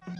Siang-maengc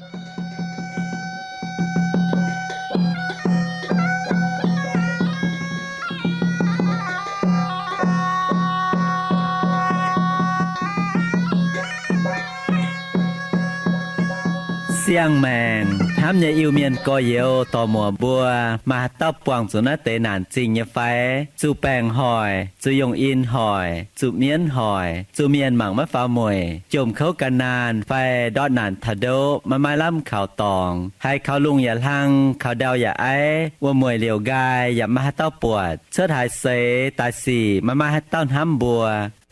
hnamv nyei Iu-Mienh gorx-youz dorc-muoc mbuo, maaih haaix dauh buangh zuqc naaiv deix naanc zingh nyei fai? Zuqc baengc hoic, zuqc yongh in hoic, zuqc mienv hoic, zuqc mienh mangc maiv faaux mueic, jomc kouv gan naanh fai ndortv naanc taux ndoqv maiv maaih lamh kaux dorngx, haiz kaux lungh yaac hlang, kaux ndau yaac aiv, wuom-mueic liouc nqaai yaac maiv maaih haaix dauh buatc, cuotv haaix seix daaih sic maiv maaih haaix dauh hnamv mbuo,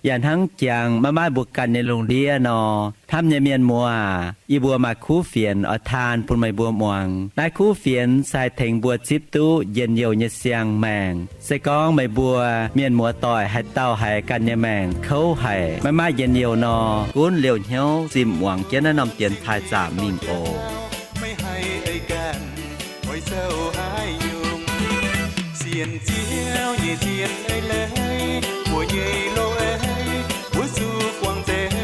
yaac hnangv jangx maiv maaih mbuo ganh nyei lungh ndiev nor. Hnamv nyei mienh muoz aac, yie mbuo maaih kuv fienx oix taan bun meih mbuo muangx. Naaiv kuv fienx se haih tengx mbuo zipv duqv njien-youh nyei siang-maengc. Se gorngv meih mbuo mienh muoz-doic haaix dauh haiz ganh nyei maengc kouv haic, maiv maaih njien-youh nor, gunv liouh hnyouv zimh muangx jienv naaiv norm dienx taaih zaamc mingh oc. Meih haih ei ganh oix zoux haaix nyungc? Sienx Ziouv nyei zien ei leiz, mbuo nyei loz-ei mbuo zuqc guangc nzengc.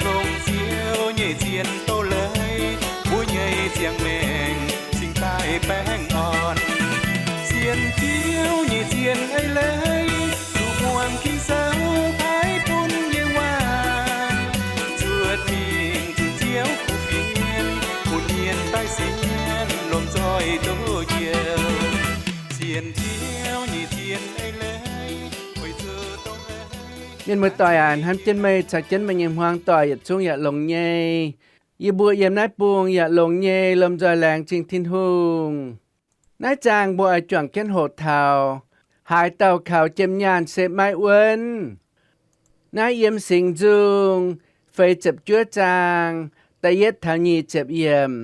Longc Ziouv nyei zien doz-leiz, mbuo nyei ziangh maengc cingx daaih baengh orn. Sienx Ziouv nyei zien ei leiz, zuqc muangx Ging-Sou paaiv bun nyei waac, zuotc mingh zunc Ziouv kuv fienx, bun mienh daaih sienx lomh nzoih duqv njoux. Sienx Ziouv nyei zien ei leiz, weic zuqc dongh Mienh muoz-doic aac, hnamv jienv meih caux jienv meih nyei hmuangv doic yietc zungv yaac longx nyei. Yie mbuo yiem naaiv bung yaac longx nyei, lomh nzoih laengz zingh Tin-Hungh. Naaiv zaang mbuo oix juangc jienv hoqc taux, haaix dauh kaux jiem nyaanh se maiv wuonv. Naaiv yiem Singx Nzung feix ziepc juov zaang da'yietv taux nyic ziepc yiemc.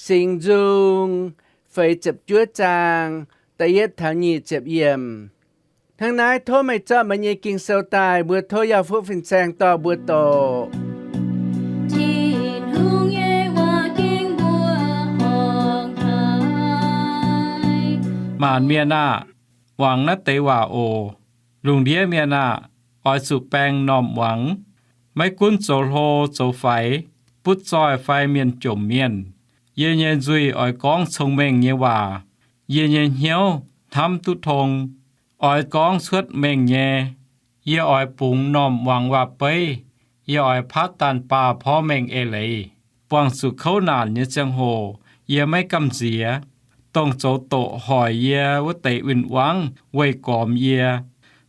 Singx Nzung feix ziepc juov zaang da'yietv taux nyic ziepc yiemc. Hnangv naaiv tov meih zorqv meih nyei Ging-Sou daaih, mbuo tov Yaauv Fuqv Fin-Saeng dorh mbuo doqc. Tin-Hungh nyei waac ging mbuo horngc haic. Maanc mienh aah! Muangx naaiv deix waac oc. Lungh ndiev mienh aah! Oix zuqc baeng m'normh muangx. Maiv gunv zoux hlo zoux faix, butv zoih fai mienh jomc mienh, yie nyei nzuih oix gorngv cong-mengh nyei waac. Yie nyei hnyouv hnamv duqv tong, oix gorngv cuotv mengh nyei. Yie oix bungx m'normh muangx waac-beiv. Yie oix paatv daanh baah porv mengh eix leiz. Buangh zuqc kouv naanc nyei ziangh hoc yie maiv gamh nziex. Dongh zoux doqc hoic yie wuov deix win-wangv weih gormx yie.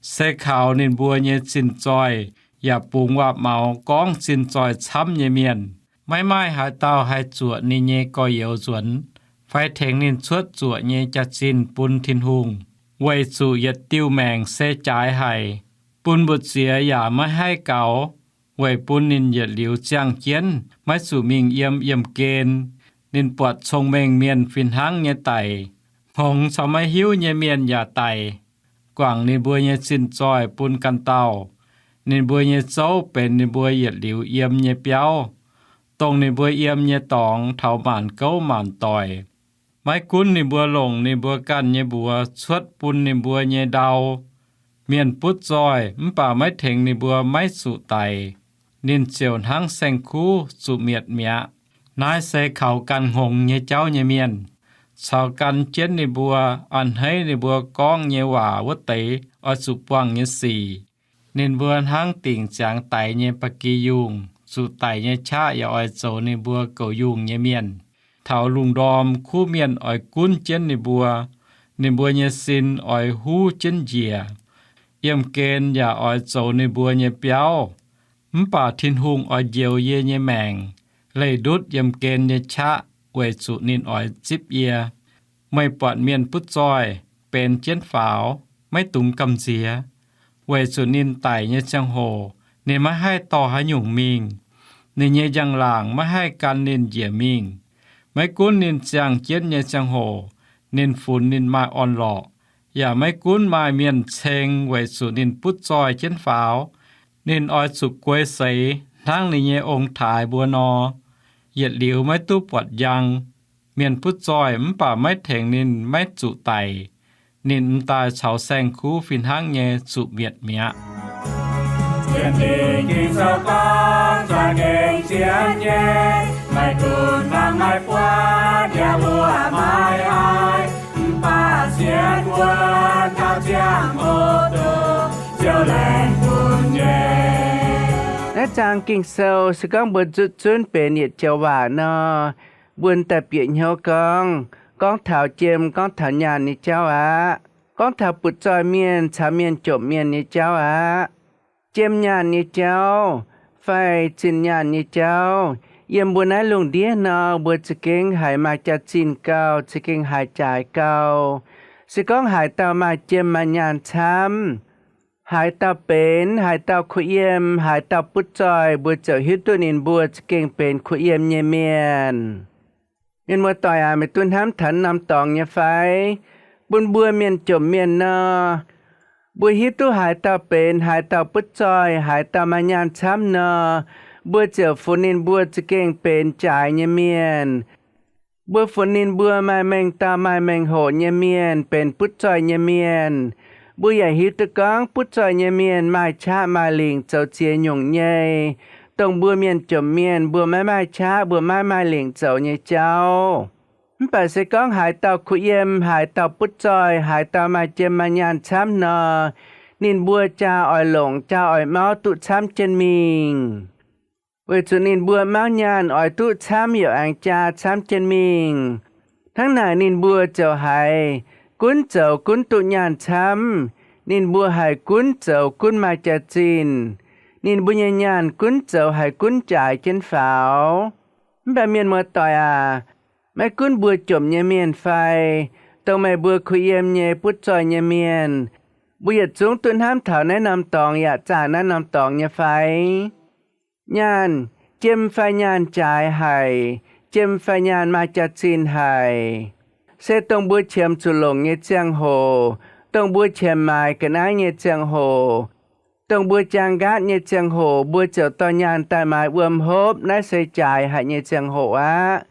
Se kaux ninh mbuo nyei zinh zoih yaac bungx waac-maux gorngv zinh zoih camv nyei mienh. Maiv maaih haaix dauh haih zuoqc ninh nyei gorx-youz nzuonx, fai tengx ninh cuotv zuoqc nyei jaax-zinh bun Tin-Hungh, weic zuqc yietc diuh maengc se jaaix haic, bun mbu'ziex yaac maiv haih gaux, weic bun ninh yietc liuz ziangh jienv maiv zuqc mingh yiem yiemh gen. Ninh buatc cong-mengh mienh fih hnangv nyei daic, hngongx caux maiv hiuv nyei mienh yaac daic, guangc ninh mbuo nyei zinh zoih bun ganh dauh. Ninh mbuo nyei zouv benx ninh mbuo yietc liuz yiem nyei biauv, dongh ninh mbuo yiem nyei dorngx taux maanc gouv maanc doic. Maiv gunv ninh mbuo longc ninh mbuo ganh nyei mbuox cuotv bun ninh mbuo nyei ndau, mienh butv zoih mv baac maiv tengx ninh mbuo maiv zuqc daic, ninh ziouc hnangv saeng-kuv zuqc mietc mi'aqv. Naaiv se kaux gan hngongx nyei jauv nyei mienh, caux gan jienv ninh mbuo, a'hneiv ninh mbuo gorngv nyei waac wuov deix oix zuqc buangh nyei sic. Ninh mbuo hnangv dingc ziangx daix nyei ba'gi yungh, zuqc daic nyei qaqv yaac oix zoux ninh mbuo goux yungh nyei mienh. Taux lungh ndorm kuv mienh oix gunv jienv ninh mbuo, ninh mbuo nyei sin oix huv jienv njiec. Yiemh gen yaac oix zoux ninh mbuo nyei biauv. Mv baac Tin-Hungh oix njoux yie nyei maengc, leih ndutv yiemh gen nyei qaqv weic zuqc ninh oix zipv yie. Meih buatc mienh butv zoih benx jienv faaux, maiv dungx gamh nziex, weic zuqc ninh daic nyei ziangh hoc ninh maiv haih dorh haaix nyungc mingh. Ninh nyei njang-laangc maiv haih gan ninh njiec mingh. Maiv gunv ninh ziangh jienv nyei ziangh hoc ninh funx ninh maaih orn-lorqc, yaac maiv gunv maaih mienh ceng weic zuqc ninh butv zoih jienv faaux. Ninh oix zuqc guei seix hnangv ninh nyei ong-taaix mbuo nor, yietc liuz maiv duqv buatc njang. Mienh butv zoih mv baac maiv tengx ninh maiv zuqc daic. Ninh m'daaih caux saeng-kuv fih hnangv nyei zuqc mietc mi'aqv. Sienx Ging-Sou gorngv za'gengh zien nyei. Naaiv zaang Ging-Sou se gorngv mbuo zutv zunv benx yietc joux waac nor, mbuo daaih bieqc hnyouv gorngv, gorngv taux jiem, gorngv taux nyaanh nyei jauv aqv. Gorngv taux butv-zoih mienh caux mienh jomc mienh nyei jauv aqv. Jiem nyaanh nyei jauv fai zinh nyaanh nyei jauv, yiem mbuo naaiv lungh ndiev nor, mbuo za'gengh haiz maaih jaax-zinh gau, za'gengh haiz jaaix gau. Se gorngv haaix dauh maaih jiem maaih nyaanh camv, haaix dauh benx, haaix dauh kuh yiem, haaix dauh butv-zoih, mbuo ziouc hiuv duqv ninh mbuo za'gengh benx kuh yiem nyei mienh. Mienh muoz-doic aac, meih duqv hnamv taux norm dorngx nyei fai? Bun mbuo mienh jomc mienh nor, mbuo hiuv duqv haaix dauh benx, haaix dauh butv-zoih, haaix dauh maaih nyaanh camv nor, mbuo ziouc funx ninh mbuo za'gengh benx jaaix nyei mienh. Mbuo funx ninh mbuo maaih mengh dauh maaih mengh hoc nyei mienh, benx butv-zoih nyei mienh. Mbuo yaac hiuv duqv gorngv butv-zoih nyei mienh maaih qaqv maaih lingc zoux ziex nyungc nyei. Dongh mbuo mienh jomc mienh, mbuo maiv maaih qaqv, mbuo maiv maaih lingc zoux nyei jauv. Mv baac se gorngv haaix dauh kuh yiem, haaix dauh butv-zoih, haaix dauh maaih jiem maaih nyaanh camv nor, ninh mbuo jaa oix longc, jaa oix mauv duqv camv jienv mingh. Weic zuqc ninh mbuo mauv nyaanh oix duqv camv, yaac aengx jaa camv jienv mingh. Hnangv naaic ninh mbuo ziouc haiz gunv zoux gunv duqv nyaanh camv. Ninh mbuo haiz gunv zoux gunv maaih jaax-zinh. Ninh mbuo nyei nyaanh gunv zoux haiz gunv jaaix jienv faaux. Mv baac mienh muoz-doic aac, maiv gunv mbuo jomc nyei mienh fai, dongh meih mbuo kuh yiem nyei butv-zoih nyei mienh, mbuo yietc zungv duqv hnamv taux naaiv norm dorngx yaac zaah naaiv norm dorngx nyei fai? Nyaanh, jiem fai nyaanh jaaix haic, jiem fai nyaanh maaih jaax-zinh haic, se dongh mbuo qiemx zuqc longc nyei ziangh hoc, dongh mbuo qiemx maaiz ga'naaiv nyei ziangh hoc, dongh mbuo jaang nqaatv nyei ziangh hoc, mbuo ziouc dorh nyaanh daaih maaiz wuom hopv, naaiv se jaaix haic nyei ziangh hoc aqv.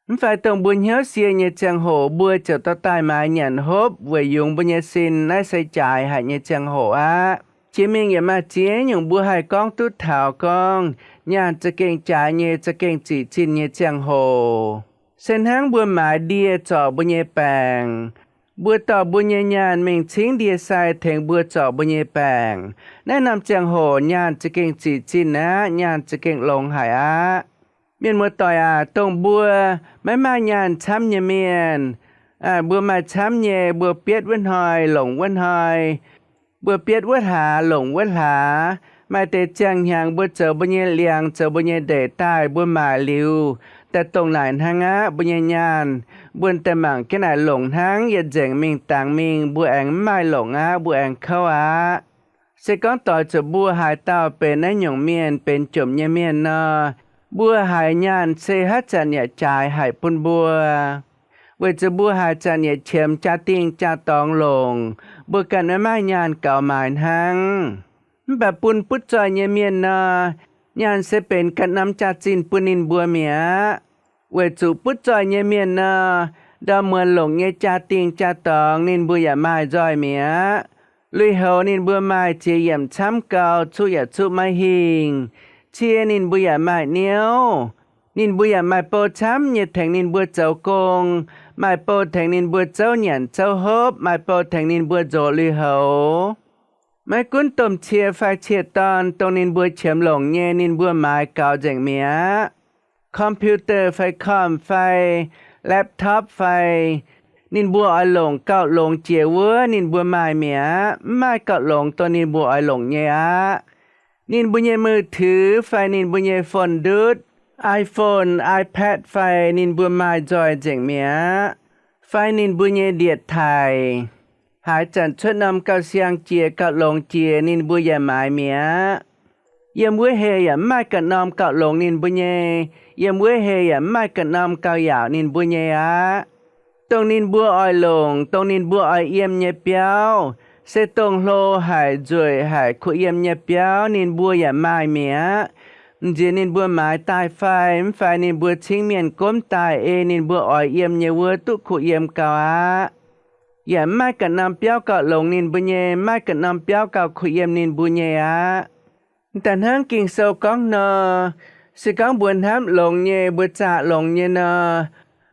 Mv fai dongh mbuo hnyouv sie nyei ziangh hoc, mbuo ziouc dorh daaih maaiz nyanc hopv weic yungz mbuo nyei sin, naaiv se jaaix haic nyei ziangh hoc aqv. Jiex mingh yaac maaih ziex nyungc mbuo haih gorngv duqv taux gorngv nyaanh za'gengh jaaix nyei, za'gengh ziqc zinh nyei ziangh hoc. Se hnangv mbuo maaiz ndie zorc mbuo nyei baengc, mbuo dorh mbuo nyei nyaanh mingh cingv ndie-sai tengx mbuo zorc mbuo nyei baengc. Naaiv norm ziangh hoc nyaanh za'gengh ziqc zinh aqv, nyaanh za'gengh longx haic aqv. Mienh muoz-doic aac, dongh mbuo maiv maaih nyaanh camv nyei mienh, mbuo maaih camv nyei, mbuo bietv wuov hnoi longc wuov hnoi, mbuo bietv wuov hlaax longc wuov hlaax. Maaih deix ziangh hnyangx mbuo zoux mbuo nyei liangx, zoux mbuo nyei ndeic daaih, mbuo maaic liuz daaih dongh naaic hnangv aqv. Mbuo nyei nyaanh, mbuo daaih mangc jienv naaic longc hnangv, yietc nzengc mingh dangx mingh, mbuo aengx mv maaih longc aqv, mbuo aengx kouv aqv. Se gorngv doix zuqc mbuo haaix dauh benx naaiv nyungc mienh, benx jomc nyei mienh nor, mbuo haiz nyaanh se haaix zanc yaac jaaix haic bun mbuo, weic zuqc mbuo haaix zanc yaac qiemx jaa-dingh jaa-dorngx longc, mbuo ganh maiv maaih nyaanh gaux maaiz hnangv. Mv baac bun butv zoih nyei mienh nor, nyaanh se benx ganh norm jaax-zinh bun ninh mbuo mi'aqv. Weic zuqc butv zoih nyei mienh nor, ndorm muonz longc nyei jaa-dingh jaa-dorngx ninh mbuo yaac maaih nzoih mi'aqv. Lui-houx ninh mbuo maaih ziex yiemc camv gau, cuqv yaac cuqv maiv hingh. Cie ninh mbuo yaac maaih niouv. Ninh mbuo yaac maaih bou camv nyei tengx ninh mbuo zoux gong, maaih bou tengx ninh mbuo zouv nyanc zouv hopv, maaih bou tengx ninh mbuo nzox lui-houx. Maiv gunv domh cie fai cie-dorn dongh ninh mbuo qiemx longc nyei ninh mbuo maaiz gaux nzengc mi'aqv. Computer fai com fai laptop fai, ninh mbuo oix longc gauh longx jiex wuov ninh mbuo maaih mi'aqv. Mv maaih gauh longx dongh ninh mbuo oix longc nyei aqv. Ninh mbuo nyei มือถือ fai ninh mbuo nyei phone ndutv, iPhone, iPad fai ninh mbuo maaih nzoih nzengc mi'aqv. Fai ninh mbuo nyei ndietc taic, haaix zanc cuotv norm gauh siang jiex gauh longx jiex ninh mbuo yaac maaiz mi'aqv. Yiem wuov hei yaac mv maaih ganh norm gauh longx ninh mbuo nyei. Yiem wuov hei yaac mv maaih ganh norm gauh yaauc ninh mbuo nyei aqv. Dongh ninh mbuo oix longc, dongh ninh mbuo oix yiem nyei biauv, se dongh hlo haic nzueic haic kuh yiem nyei biauv ninh mbuo yaac maaih mi'aqv. M'nziex ninh mbuo maaiz daaih fai mv fai ninh mbuo cingv mienh gomv daaih ei ninh mbuo oix yiem nyei wuov duqv kuh yiem gau aqv. Yaac mv maaih ganh norm biauv gauh longx ninh mbuo nyei, mv maaih ganh norm biauv gauh kuh yiem ninh mbuo nyei aqv. Daaih hnangv Ging-Sou gorngv nor, se gorngv mbuo hnamv longx nyei, mbuo zaah longx nyei nor,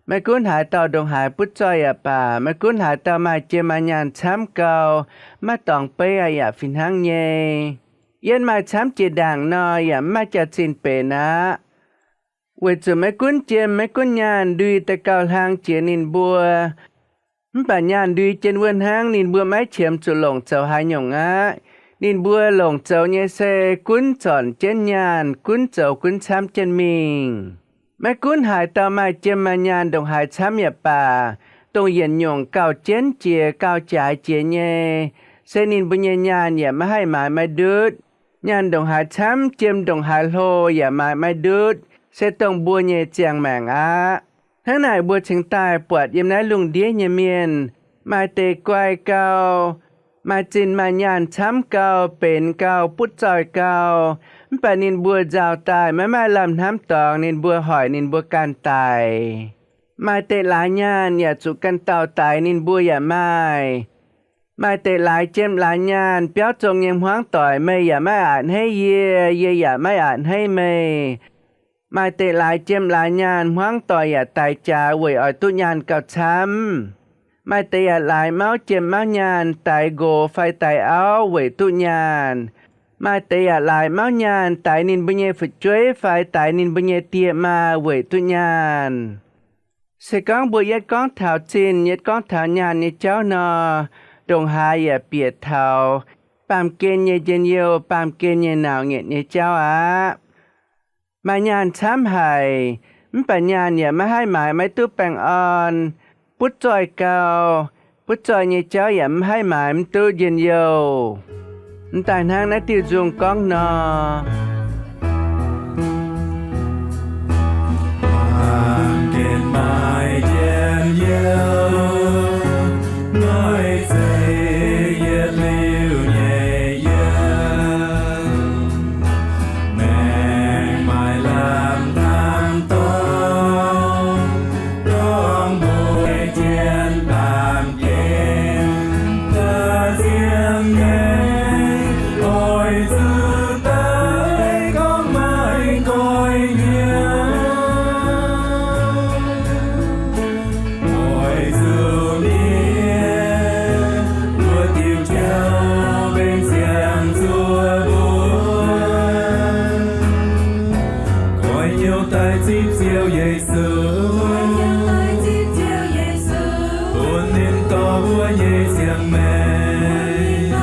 maiv gunv haaix dauh ndongc haaix butv zoih yaac baac, maiv gunv haaix dauh maaih jiem maaih nyaanh camv gau, maiv dorngx beiv aqv yaac fih hnangv nyei. Yiem maaih camv jiex ndaangc nor, yaac mv maaih jaax-zinh benx aqv. Weic zuqc maiv gunv jiem maiv gunv nyaanh ndui daaih gauh hlang jiex ninh mbuo. Mv baac nyaanh ndui jienv wuov hnangv, ninh mbuo maiv qiemx zuqc longc zoux haaix nyungc aqv. Ninh mbuo longc zoux nyei se gunv zornc jienv nyaanh, gunv zoux gunv camv jienv mingh. Maiv gunv haaix dauh maaih jiem maaih nyaanh ndongc haaix camv yaac baac, dongh yietc nyungc gauh jienv jiex gauh jaaix jiex nyei, se ninh mbuo nyei nyaanh yaac maiv haih maaiz maiv ndutv. Nyaanh ndongc haaix camv, jiem ndongc haaix hlo yaac maaiz maiv ndutv, se dongh mbuo nyei ziangh maengc aqv. Hnangv naaic mbuo cingx daaih buatc yiem naaiv lungh ndiev nyei mienh, maaih deix guai gau, maaih zinh maaih nyaanh camv gau, benx gau, butv zoih gau, mv baac ninh mbuo nzauh daaih maiv maaih lamh hnamv dorngx ninh mbuo hoic ninh mbuo ganh daic. Maaih deix laaix nyaanh yaac zuqc ganh dauh daix ninh mbuo yaac maaih. Maaih deix laaix jiem laaix nyaanh biauv zong nyei hmuangv doic meih yaac maiv a'hneiv yie, yie yaac maiv a'hneiv meih. Maaih deix laaix jiem laaix nyaanh hmuangv doic yaac daix jaax weic oix duqv nyaanh gauh camv. Maaih deix yaac laaix mauv jiem mauv nyaanh daix nqox fai daix auv weic duqv nyaanh. Maaih deix yaac laaix mauv nyaanh daix ninh mbuo nyei fu'jueiv fai daix ninh mbuo nyei die maa weic duqv nyaanh. Se gorngv mbuo yietv gorngv taux zinh, yietv gorngv taux nyaanh nyei jauv nor, ndongc haaix yaac bieqc taux baamh gen nyei njien-youh, baamh gen nyei nauc nyetc nyei jauv aqv. Maaih nyaanh camv haic, mv baac nyaanh yaac maiv haih maaiz maiv duqv baengh orn. Butv zoih gau, butv zoih nyei jauv yaac mv haih maaiz mv duqv njien-youh. Mv daaih hnangv naaiv diuh nzung gorngv nor, maaih zeiz yietc liuz nyei yiem, maengx maaih lamh hnamv dorngx, gorngv mbuo jienv baamh gen, ziangh maengc oix zuqc daaih gorngv maaih nqoi hnyouv. Oix zuqc mienh wuov diuh jauv mbenc ziangh zuov mbuo, goix hnyouv daaih zipv Ziouv Yesu, bun ninh dorh wuov nyei ziangh maengc,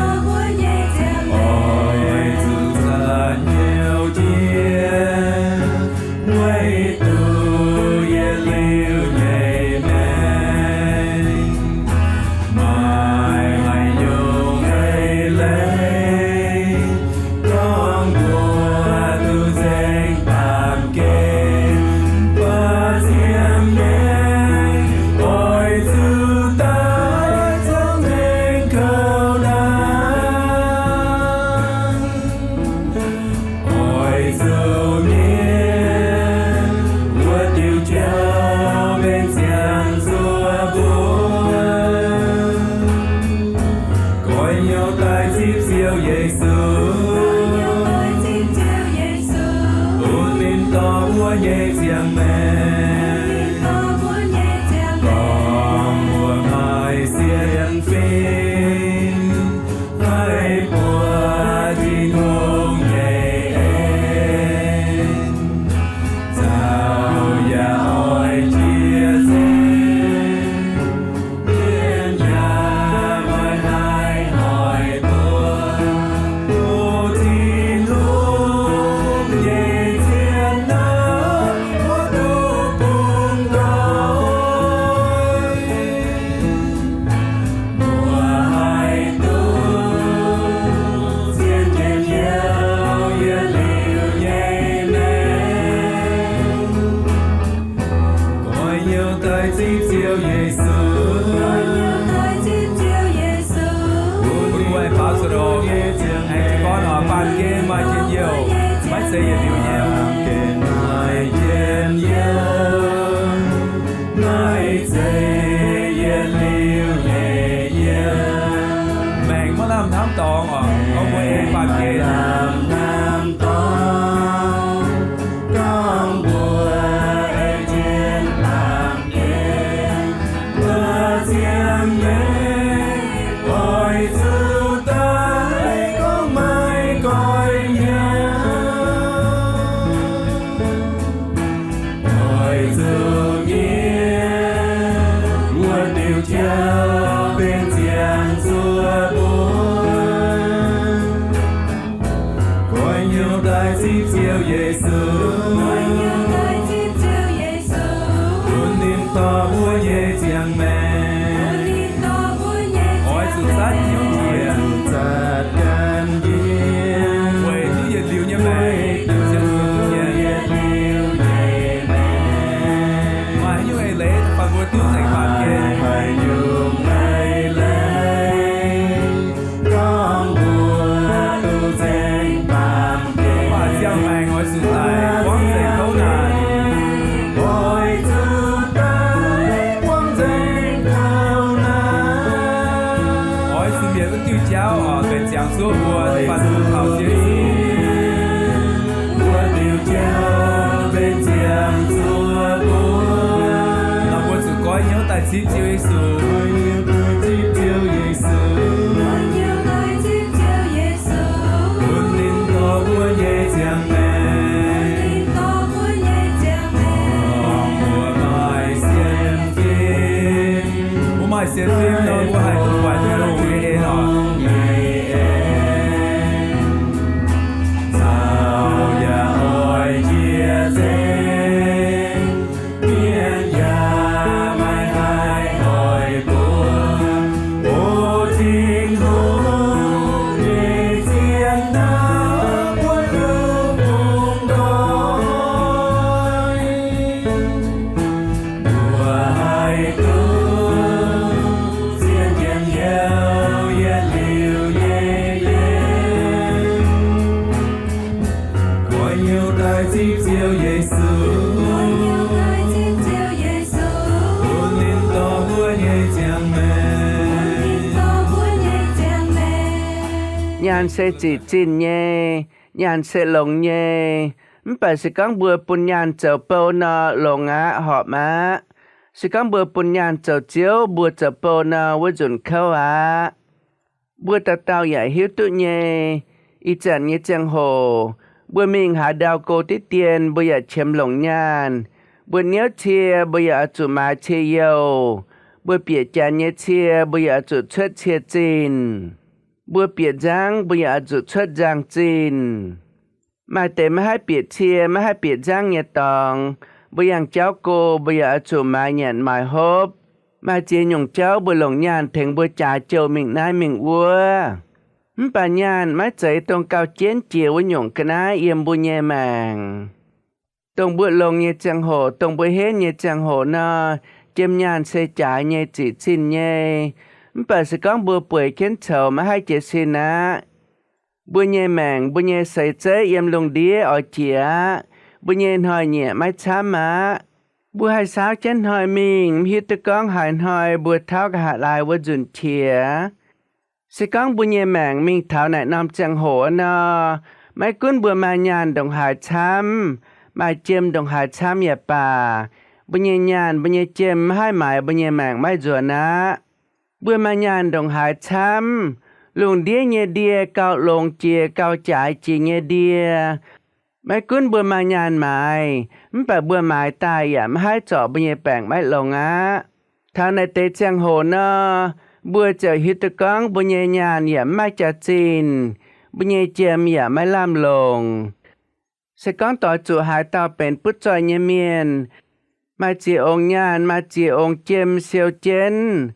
oix zuqc caux hnyouv jiex, weic duqv yietc liuz nyei maengc maaih haaix nyungc eix leiz, gorngv mbuo duqv nzengc baamh gen, mbuo ziangh maengc oix zuqc daaih zorqv maengc kouv naaiv. Oix zuqc mienh wuov diuh jauv mbenc ziangh zuov mbuo, goix hnyouv daaih zipv Ziouv Yesu, bun ninh dorh wuov nyei ziangh maengc, dorh mbuo maaih sienx fim, haih buatc Tin-Hungh nyei en. Caux yaac oix jiex nzengc, mienh yaac maiv haih hoic mbuo, bun Tin-Hungh nyei zien nor mbuo duqv bungx doic. Mbuo haih duqv zien njien-youh yietc liuz nyei maengc, goix hnyouv daaih zipv Ziouv Yesu. Bun mbuo haih baaux nzunc oc. Aengx jiez gorn oc, baamh gen maaih njien-youh, maiv zeiz yietc liuz nyei. Baamh gen maaih njien-youh, maiv zeiz yietc liuz nyei yiem. Maengc maiv lamh hnamv dorngx oc, gorngv mbuo ei baamh gen. Lamh hnamv dorngx, gorngv mbuo ei jienv baamh gen, mbuo ziangh maengc oix zuqc daaih gorngv maaih nqoi duqv nzengc baamh gen. Mv baac ziangh maengc oix zuqc daic buangv nzengc kouv naanc. Oix zuqc mietc wuov diuh jauv oc, benx ziangx zuov mbuo, faanh zuqc taux Ziouv Yesu. Nor mbuo zuqc goiv hnyouv daaih zipv Ziouv Yesu. Bun ninh dorh mbuo nyei ziangh maengc. Mbuo maaih sienx fim nor, mbuo haih duqv buatc Tin-Hungh nyei en oc. Caux yaac oix jiex nzengc, mienh yaac maiv haih oix mbuo. O Tin-Hungh, meih zien ndau buonv lungh bungx ndoih. Mbuo haih duqv zien njien-youh yietc liuz nyei leiz. Goiv hnyouv daaih zipv Ziouv Yesu. Bun ninh dorh mbuo nyei ziangh maengc. Nyaanh se zic zinh nyei, nyaanh se longx nyei. Mv baac se gorngv mbuo bun nyaanh zoux bou nor, longx aqv, horpc aqv. Se gorngv mbuo bun nyaanh zoux ziouv, mbuo zoux bou nor, wuov nzunc kouv aqv. Mbuo dauh dauh yaac hiuv duqv nyei. Ih zanc nyei ziangh hoc, mbuo mingh haaix ndau go diqv dien, mbuo yaac qiemx longc nyaanh. Mbuo niouv cie, mbuo yaac oix zuqc maaiz cie youh. Mbuo bieqc janx nyei cie, mbuo yaac oix zuqc cuotv cie zinh. Mbuo bieqc nzangv, mbuo yaac oix zuqc cuotv nzangv zinh. Maaih deix maiv haih bieqc cie, maiv haih bieqc nzangv nyei dorngx, mbuo yangh jauv go, mbuo yaac oix zuqc maaiz nyanc maaiz hopv. Maaih ziex nyungc jauv mbuo longc nyaanh tengx mbuo jaaix jouh mingh naaiv mingh wuov. Mv baac nyaanh maiv zeiz dongh gauh jienv jiex wuov nyungc ga'naaiv yiem mbuo nyei maengc. Dongh mbuo longx nyei ziangh hoc, dongh mbuo henv nyei ziangh hoc nor, jiem nyaanh se jaaix nyei, zic zinh nyei. Mv baac se gorngv mbuo bueix jienv coux, maiv haih jiez sin aqv. Mbuo nyei maengc, mbuo nyei seix zeiv yiem lungh ndiev oix jiex aqv. Mbuo nyei hnoi-nyieqc maiv camv aqv. Mbuo haih saauv jienv hnoi mingh, mv hiuv duqv gorngv haaix hnoi mbuo tauv nqa'haav laai wuov nzunc qiex. Se gorngv mbuo nyei maengc mingh taux naaic norm ziangh hoc nor, maiv gunv mbuo maaih nyaanh ndongc haaix camv, maaih jiem ndongc haaix camv yaac baac, mbuo nyei nyaanh, mbuo nyei jiem maiv haih maaiz mbuo nyei maengc maiv nzuonx aqv. Mbuo maaih nyaanh ndongc haaix camv, lungh ndiev nyei ndie gauh longx jiex, gauh jaaix jiex nyei ndie, maiv gunv mbuo maaih nyaanh maaiz, mv baac mbuo maaiz daaih yaac maiv haih zorc mbuo nyei baengc maiv longx aqv. Taux naaiv deix ziangh hoc nor, mbuo ziouc hiuv duqv gorngv mbuo nyei nyaanh yaac maiv maaih jaax-zinh, mbuo nyei jiem yaac maiv lamh longc. Se gorngv doix zuqc haaix dauh benx butv zoih nyei mienh, maaih ziex ongx nyaanh, maaih ziex ongx jiem siou jienv,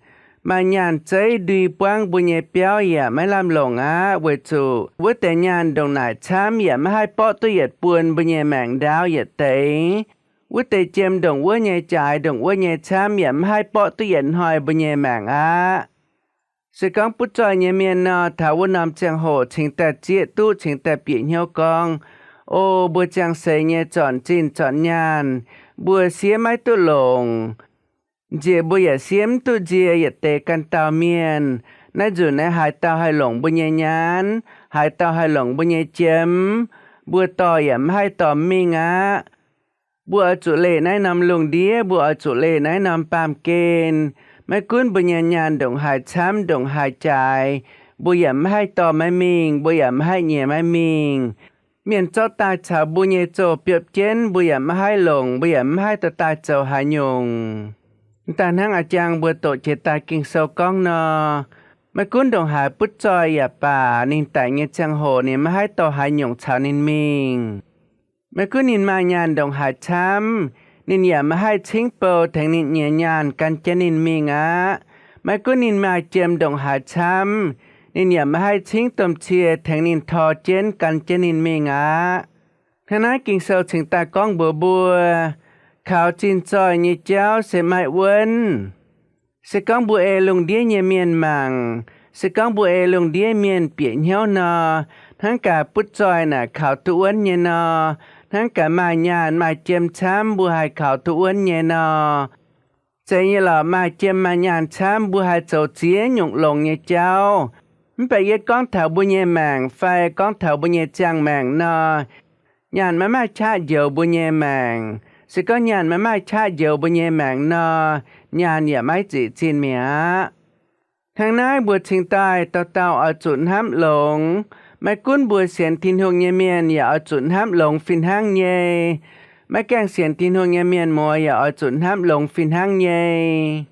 maaih nyaanh zeiv ndui buangv mbuo nyei biauv yaac maiv lamh longc aqv, weic zuqc wuov deix nyaanh ndongc naaic camv yaac maiv haih borqv duqv yietc buon mbuo nyei maengc ndaauv yietc deix. Wuov deix jiem ndongc wuov nyei jaaix, ndongc wuov nyei camv yaac maiv haih borqv duqv yietc hnoi mbuo nyei maengc aqv. Se gorngv butv zoih nyei mienh nor, taux wuov norm ziangh hoc cingx daaih zieqv duqv, cingx daaih bieqc hnyouv gorngv, O, mbuo ziangh seix nyei zornc zinh zornc nyaanh, mbuo siev maiv duqv longc. Nziex mbuo yaac siev mv duqv nzie yietc deix ganh dauh mienh. Naaiv nzunc naaiv haaix dauh haih longc mbuo nyei nyaanh? Haaix dauh haih longc mbuo nyei jiem? Mbuo dorh yaac maiv haih dorh mingh aqv. Mbuo oix zuqc leih naaiv norm lungh ndiev, mbuo oix zuqc leih naaiv norm baamh gen. Maiv gunv mbuo nyei nyaanh ndongc haaix camv, ndongc haaix jaaix, mbuo yaac maiv haih dorh maiv mingh, mbuo yaac maiv haih nyiex maiv mingh. Mienh zorqv daaih caux mbuo nyei zoh biopv jienv, mbuo yaac maiv haih longc, mbuo yaac maiv haih dorh daaih zoux haaix nyungc. Daaih hnangv a'jang mbuo doqc jiex daaih Ging-Sou gorngv nor, maiv gunv ndongc haaix butv zoih yaac baac, ninh daic nyei ziangh hoc ninh maiv haih dorh haaix nyungc caux ninh mingh. Maiv gunv ninh maaih nyaanh ndongc haaix camv, ninh yaac maiv haih cingv bou tengx ninh nyei nyaanh gan jienv ninh mingh aqv. Maiv gunv ninh maaih jiem ndongc haaix camv, ninh yaac maiv haih cingv domh cie tengx ninh tor jienv gan jienv ninh mingh aqv. Hnangv naaiv Ging-Sou cingx daaih gorngv mbuox mbuo, Kaux zinh zoih nyei jauv se maiv wuonv. Se gorngv mbuo ei lungh ndiev nyei mienh mangc, se gorngv mbuo ei lungh ndiev mienh bieqc hnyouv nor, hnangv gaax butv zoih naaic kaux duqv wuonv nyei nor, hnangv gaax maaih nyaanh maaih jiem camv mbuo haih kaux duqv wuonv nyei nor, zeiz nyei lorqc, maaih jiem maaih nyaanh camv mbuo haih zoux ziex nyungc longx nyei jauv. Mv baac yie gorngv taux mbuo nyei maengc fai gorngv taux mbuo nyei ziangh maengc nor, nyaanh maiv maaih qaqv njoux mbuo nyei maengc. Se gorngv nyaanh maiv maaih qaqv njoux mbuo nyei maengc nor, nyaanh yaac maiv ziqc zinh mi'aqv. Hnangv naaiv mbuo cingx daaih dauh dauh oix zuqc hnamv longx. Maiv gunv mbuo sienx Tin-Hungh nyei mienh yaac oix zuqc hnamv longx fih hnangv nyei. Maiv gaengh sienx Tin-Hungh nyei mienh muoz yaac oix zuqc hnamv longx fih hnangv nyei.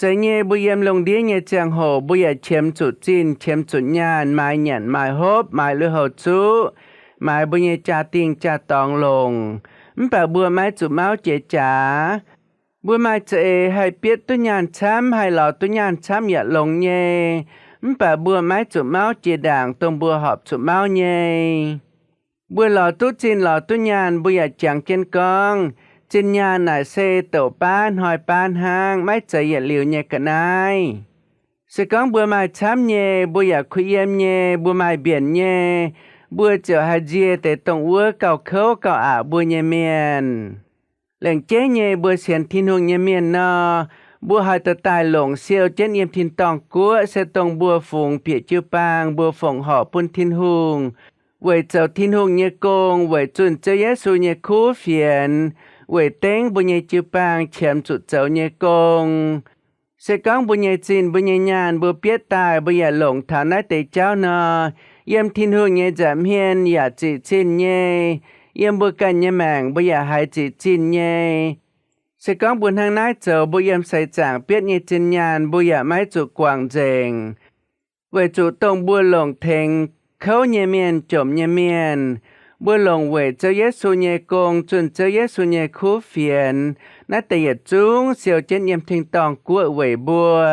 Zeiz nyei, mbuo yiem lungh ndiev nyei ziangh hoc mbuo yaac qiemx zuqc zinh, qiemx zuqc nyaanh, maaiz nyanc, maaiz hopv, maaiz lui-houx zuqv, maaiz mbuo nyei jaa-dingh jaa-dorngx longc. Mv baac mbuo maiv zuqc mauv jiex jaax. Mbuo maaih za'eix haih bietv duqv nyaanh camv, haih lorz duqv nyaanh camv yaac longx nyei. Mv baac mbuo maiv zuqc mauv jiex ndaangc dongh mbuo horpc zuqc mauv nyei. Mbuo lorz duqv zinh lorz duqv nyaanh, mbuo yaac jangx jienv gorngv, zinh nyaanh naaic se douc baav hnoi baav hnangv, maiv zeiz yietc liuz nyei ga'naaiv. Se gorngv mbuo maaih camv nyei, mbuo yaac kuh yiem nyei, mbuo maaih mbienc nyei, mbuo ziouc haih nzie deix dongh wuov gauh kouv gauh aqc mbuo nyei mienh. Laengc jeiv nyei mbuo sienx Tin-Hungh nyei mienh nor, mbuo haih dorh daaih longc siou jienv yiem tin-dorngh guoqv se dongh mbuo fungx bieqc jiu-baang, mbuo fongc horc bun Tin-Hungh, weic zoux Tin-Hungh nyei gong, weic zunh Ziouv Yesu nyei kuv fienx, weic dengv mbuo nyei jiu-baang qiemx zuqc zoux nyei gong. Se gorngv mbuo nyei zinh, mbuo nyei nyaanh mbuo bietv daaih, mbuo yaac longc taux naaiv deix jauv nor, yiem Tin-Hungh nyei nza'hmien yaac ziqc zinh nyei. Yiem mbuo ganh nyei maengc mbuo yaac haiz ziqc zinh nyei. Se gorngv mbuo hnangv naaiv zoux, mbuo yiem seix zaangc bietv nyei zinh nyaanh mbuo yaac maiv zuqc guangc nzengc. Weic zuqc dongh mbuo longc tengx kouv nyei mienh, jomc nyei mienh, mbuo longc weic Ziouv Yesu nyei gong, zunh Ziouv Yesu nyei kuv fienx, naaiv deix yietc zungv siou jienv yiem tin-dorngh guoqv weic mbuo.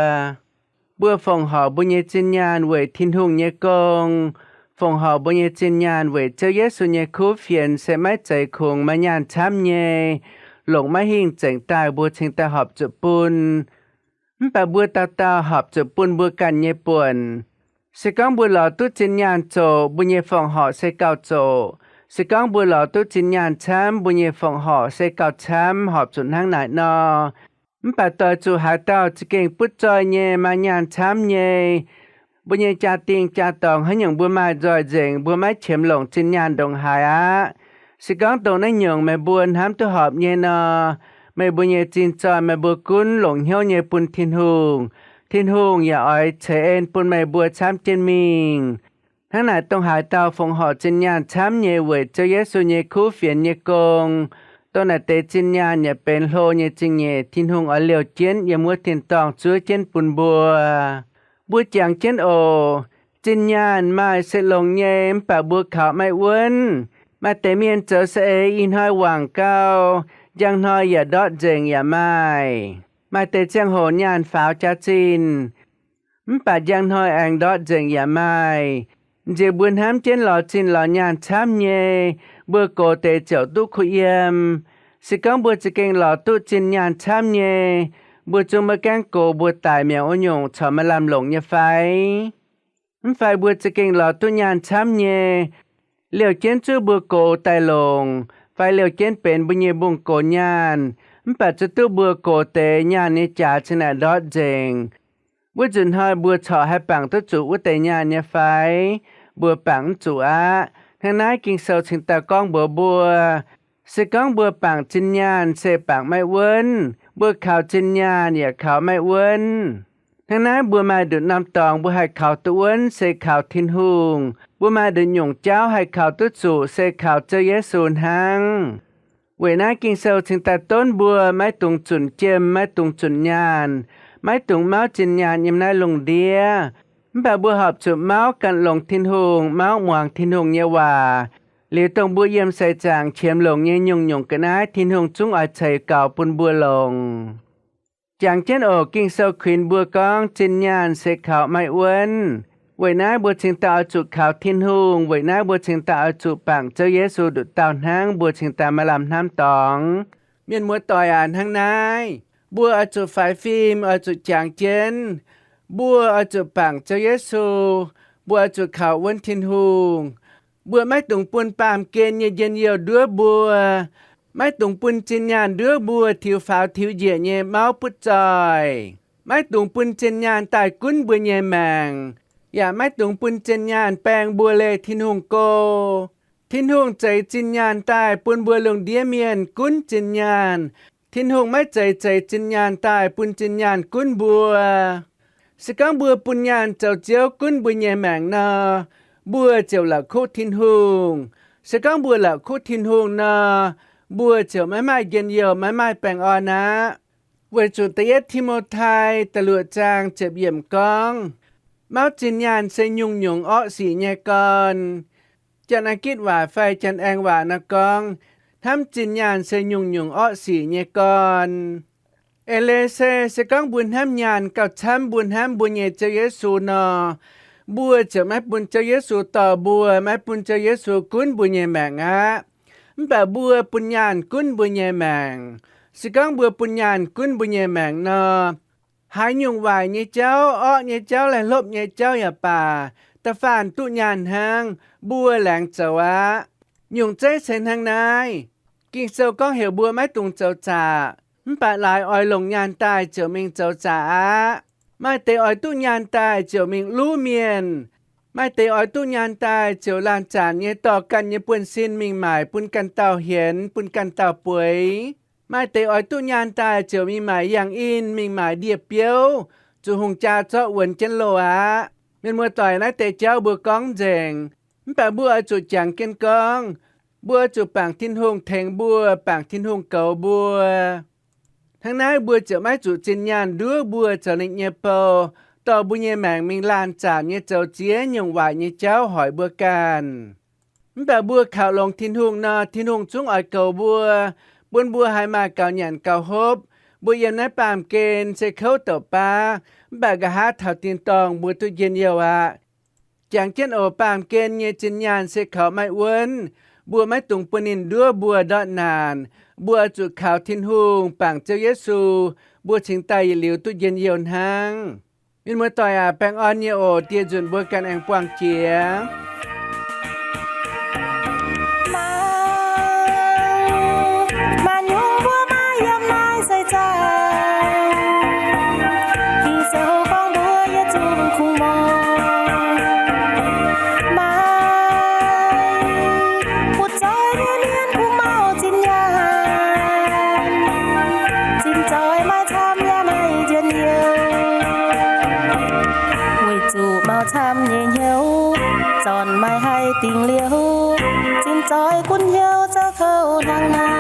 Mbuo fongc horc mbuo nyei zinh nyaanh weic Tin-Hungh nyei gong, fongc horc mbuo nyei zinh nyaanh weic Ziouv Yesu nyei kuv fienx se maiv zeiz kungx maaih nyaanh camv nyei, longc maiv hingh zengc daaih mbuo cingx daaih horpc zuqc bun. Mv baac mbuo dauh dauh horpc zuqc bun mbuo ganh nyei buonc. Se gorngv mbuo lorz duqv zinh nyaanh zoqc, mbuo nyei fongc horc se gauh zoqc. Se gorngv mbuo lorz duqv zinh nyaanh camv, mbuo nyei fongc horc se gauh camv, horpc zuqc hnangv naaic nor. Mv baac doix zuqc haaix dauh za'gengh butv zoih nyei maaih nyaanh camv nyei, mbuo nyei jaa-dingh jaa-dorngx haaix nyungc mbuo maaih nzoih nzengc, mbuo maiv qiemx longc zinh nyaanh ndongc haaix aqv. Se gorngv dongh naaiv nyungc meih mbuo hnamv duqv horpc nyei nor, meih mbuo nyei zinh zoih meih mbuo gunv longc hnyouv nyei bun Tin-Hungh, Tin-Hungh yaac oix ceix en bun meih mbuo camv jienv mingh. Hnangv naaic dongh haaix dauh fongc horc zinh nyaanh camv nyei weic Ziouv Yesu nyei kuv fienx nyei gong, dongh naaic deix zinh nyaanh yaac benx hlo nyei zingh nyeic Tin-Hungh oix liouh jienv yiem wuov tin-dorngh zuov jienv bun mbuo. Mbuo jangx jienv oc. Zinh nyaanh maaih se longx nyei, mv baac mbuo kaux maiv wuonv. Maaih deix mienh zoux saeng-eix ih hnoi wangc gau, njang hnoi yaac ndortv nzengc yaac maaih. Maaih deix ziangh hoc nyaanh faaux jaax-zinh, mv baac njang hnoi aengx ndortv nzengc yaac maaih. Nziex mbuo hnamv jienv lorz zinh lorz nyaanh camv nyei, mbuo gox deix ziouc duqv kuh yiem. Se gorngv mbuo za'gengh lorz duqv zinh nyaanh camv nyei, mbuo zungv maiv gaengh gox mbuo daic mi'aqv, wuov nyungc corc maaih lamh longc nyei fai? Mv fai mbuo za'gengh lorz duqv nyaanh camv nyei, liouh jienv zuov mbuo gox daaih longc, fai liouh jienv benx mbuo nyei mbungv gox nyaanh, mv baac zuov duqv mbuo gox deix nyaanh nyei jaax cingx naaic ndortv nzengc. Wuov nzunc hnoi mbuo corc haih bangc duqv zuqc wuov deix nyaanh nyei fai? Mbuo bangc mv zuqc aqv. Hnangv naaiv Ging-Sou cingx daaih gorngv mbuox mbuo, se gorngv mbuo bangc zinh nyaanh se bangc maiv wuonv, mbuo kaux zinh nyaanh yaac kaux maiv wuonv. Hnangv naaiv mbuo maaih nduqc norm dorngx mbuo haih kaux duqv wuonv se kaux Tin-Hungh. Mbuo maaih nduqc nyungc jauv haih kaux duqv zuqc se kaux Ziouv Yesu hnangv. Weic naaiv Ging-Sou cingx daaih donv mbuo maiv dungx zunc jiem, maiv dungx zunc nyaanh, maiv dungx mauv zinh nyaanh yiem naaiv lungh ndiev. Mv baac mbuo horpc zuqc mauv ganh longx Tin-Hungh, mauv muangx Tin-Hungh nyei waac. Liuz dongh mbuo yiem seix zaangc qiemx longc nyei nyungc-nyungc ga'naaiv Tin-Hungh zungv oix ceix gaux bun mbuo longc. Jangx jienv oc. Ging-Sou kuinx mbuo gorngv zinh nyaanh se kaux maiv wuonv. Weic naaiv mbuo cingx daaih oix zuqc kaux Tin-Hungh. Weic naaiv mbuo cingx daaih oix zuqc bangc Ziouv Yesu nduqc dauh hnangv, mbuo cingx daaih maaih lamh hnamv dorngx. Mienh muoz-doic aac, hnangv naaiv, mbuo oix zuqc faix fim, oix zuqc jangx jienv. Mbuo oix zuqc bangc Ziouv Yesu. Mbuo oix zuqc kaux wuonv Tin-Hungh. Mbuo maiv dungx bun baamh gen nyei njien-youh nduov mbuo, maiv dungx bun zinh nyaanh nduov mbuo tiux faaux tiux njiec nyei mauv butv zoih, maiv dungx bun zinh nyaanh daaih gunv mbuo nyei maengc, yaac maiv dungx bun zinh nyaanh baeng mbuo leih Tin-Hungh go. Tin-Hungh zeix zinh nyaanh daaih bun mbuo lungh ndiev mienh gunv zinh nyaanh. Tin-Hungh maiv zeiz zeix zinh nyaanh daaih bun zinh nyaanh gunv mbuo. Se gorngv mbuo bun nyaanh zoux ziouv gunv mbuo nyei maengc nor, mbuo ziouc la'kuqv Tin-Hungh. Se gorngv mbuo la'kuqv Tin-Hungh nor, mbuo ziouc maiv maaih njien-youh, maiv maaih baengh orn aqv. Weic zuqc da'yietv Ti^mo^tai da'luoqc zaang ziepc yiemc gorngv, mauv zinh nyaanh se nyungc-nyungc orqv sic nyei gorn. Janx-Aa^gitv waac fai Janx-Aeng waac nor gorngv, hnamv zinh nyaanh se nyungc-nyungc orqv sic nyei gorn. Eix leiz se, se gorngv mbuo hnamv nyaanh gauh camv mbuo hnamv mbuo nyei Ziouv Yesu nor, mbuo ziouc maiv bun Ziouv Yesu dorh mbuo, maiv bun Ziouv Yesu gunv mbuo nyei maengc aqv. Mv baac mbuo bun nyaanh gunv mbuo nyei maengc. Se gorngv mbuo bun nyaanh gunv mbuo nyei maengc nor, haaix nyungc waaic nyei jauv, orqv nyei jauv, laih hlopv nyei jauv yaac baac, da'faanh duqv nyaanh hnangv, mbuo laengz zoux aqv. Nyungc zeiv se hnangv naaiv. Ging-Sou gorngv heuc mbuo maiv dungx zoux zaqc, mv baac laaix oix longc nyaanh daaih ziouc mingh zoux zaqc aqv. Maaih deix oix duqv nyaanh daaih ziouc mingh luv mienh. Maaih deix oix duqv nyaanh daaih ziouc laanh zanc nyei dorh ganh nyei buonv-sin mingh maaic bun ganh dauh hienx, bun ganh dauh bueix. Maaih deix oix duqv nyaanh daaih ziouc mingh maaic yangh in, mingh maaic ndie-biouv, zuqc hungh jaa zorqv wuonx jienv loh aqv. Mienh muoz-doic, naaiv deix jauv mbuo gorngv nzengc, mv baac mbuo oix zuqc jangx jienv gorngv. Mbuo oix zuqc bangc Tin-Hungh tengx mbuo, bangc Tin-Hungh goux mbuo. Hnangv naaiv mbuo ziouc maiv zuqc zinh nyaanh nduov mbuo zoux ninh nyei bou, dorh mbuo nyei maengc mingh laanh zanc nyei zoux ziex nyungc waaic nyei jauv hoic mbuo ganh. Mv baac mbuo kaux longx Tin-Hungh nor, Tin-Hungh zungv oix goux mbuo, bun mbuo haih maaih gaux nyanc gaux hopv. Mbuo yiem naaiv baamh gen se kouv douc baav, mv baac nqa'haav taux tin-dorngh mbuo duqv njien-youh aqv. Jangx jienv oc, baamh gen nyei zinh nyaanh se kaux maiv wuonv. Mbuo maiv dungx bun ninh nduov mbuo ndortv naanc. Mbuo oix zuqc kaux Tin-Hungh, bangc Ziouv Yesu, mbuo cingx daaih yietc liuz duqv njien-youh hnangv. Mienh muoz-doic aac, baengh orn nyei oc. Dieh nzunc mbuo ganh aengx buangh jiex. Maaih, maaih nyungc mbuo maaih yiem naaiv seix zaangc, Ging-Sou gorngv mbuo yietc zungv kungx mouc. Maaih butv zoih nyei mienh kungx mauv zinh nyaanh, zinh zoih maaih camv yaac maaih njien-youh. Weic zuqc mauv camv nyei hnyouv zornc maaih haih dingc liouh, zinh zoih gunv hnyouv zauv kouv hnangv naaiv.